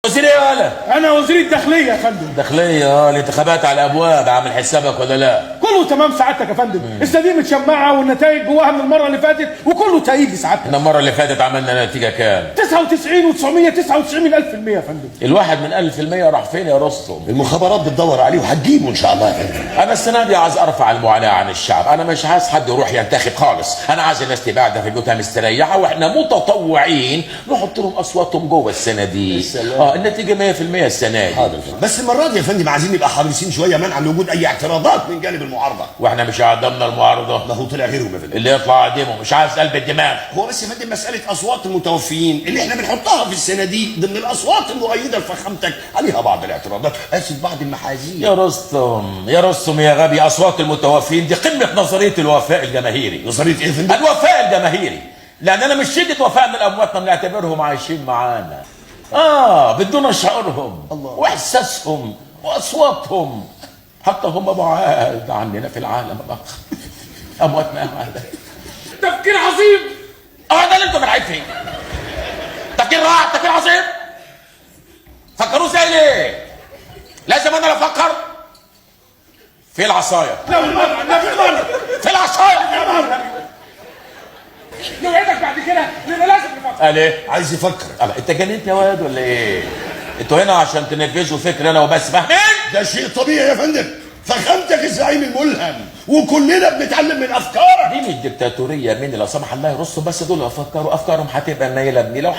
وزير ايه يا ولا؟ انا وزير الداخلية يا فندم. داخلية، الانتخابات على الابواب، عامل حسابك ولا لا؟ كله تمام سعادتك يا فندم، الصناديق متشمعه والنتائج جواها من المرة اللي فاتت وكله تأييد لسعادتك. احنا المرة اللي فاتت عملنا نتيجة كام؟ 99 و999 من 1000% يا فندم. الواحد من 1000% راح فين يا رستم؟ المخابرات بتدور عليه وهتجيبه ان شاء الله يا فندم. انا السنة دي عايز ارفع المعاناة عن الشعب، انا مش عايز حد يروح ينتخب خالص، انا عايز الناس تبقى قاعدة في بيوتها مستريحه واحنا متطوعين نحط لهم اصواتهم جوه الصناديق. النتيجة 100% السنة دي. حاضر، بس المرة دي يا فندم عايزين نبقى حريصين شوية منعا لوجود اي اعتراضات من جانب المعارضة. واحنا مش عدمنا المعارضة؟ ما هو طلع غيرهم يا فندم. اللي يطلع عدمه، مش عايز قلب الدماغ. هو بس يا فندم مسالة اصوات المتوفيين اللي احنا بنحطها في الصناديق ضمن الاصوات المؤيدة لفخامتك عليها بعض الاعتراضات، اسف بعض المحاذير. يا رستم يا رستم يا غبي، اصوات المتوفين دي قمة نظرية الوفاء الجماهيري. نظرية ايه يا فندم؟ الوفاء الجماهيري، لاننا مش شده وفائنا لامواتنا بنعتبرهم عايشين معانا. بدون شعورهم واحساسهم واصواتهم، حتى هم بعاد عننا في العالم الاخر. امواتنا هذا تفكير عظيم. ده اللي انتوا فرحين فيه. تفكير رائع، تفكير عظيم. فكروا زي ليه؟ لازم انا اللي افكر. في العصاية، لا والنبي النبي في العصاية. نوعدك بعد كده اننا لازم نفكر. قال ايه؟ عايز يفكر. الله، انت جننت يا واد ولا ايه؟ انتوا هنا عشان تنفذوا فكري انا وبس، فاهمين؟ ده شيء طبيعي يا فندم، فخامتك الزعيم الملهم وكلنا بنتعلم من افكارك. دي مش ديكتاتوريه مني لا سمح الله يرصوا، بس دول افكاروا افكارهم هتبقى نايله بنيله.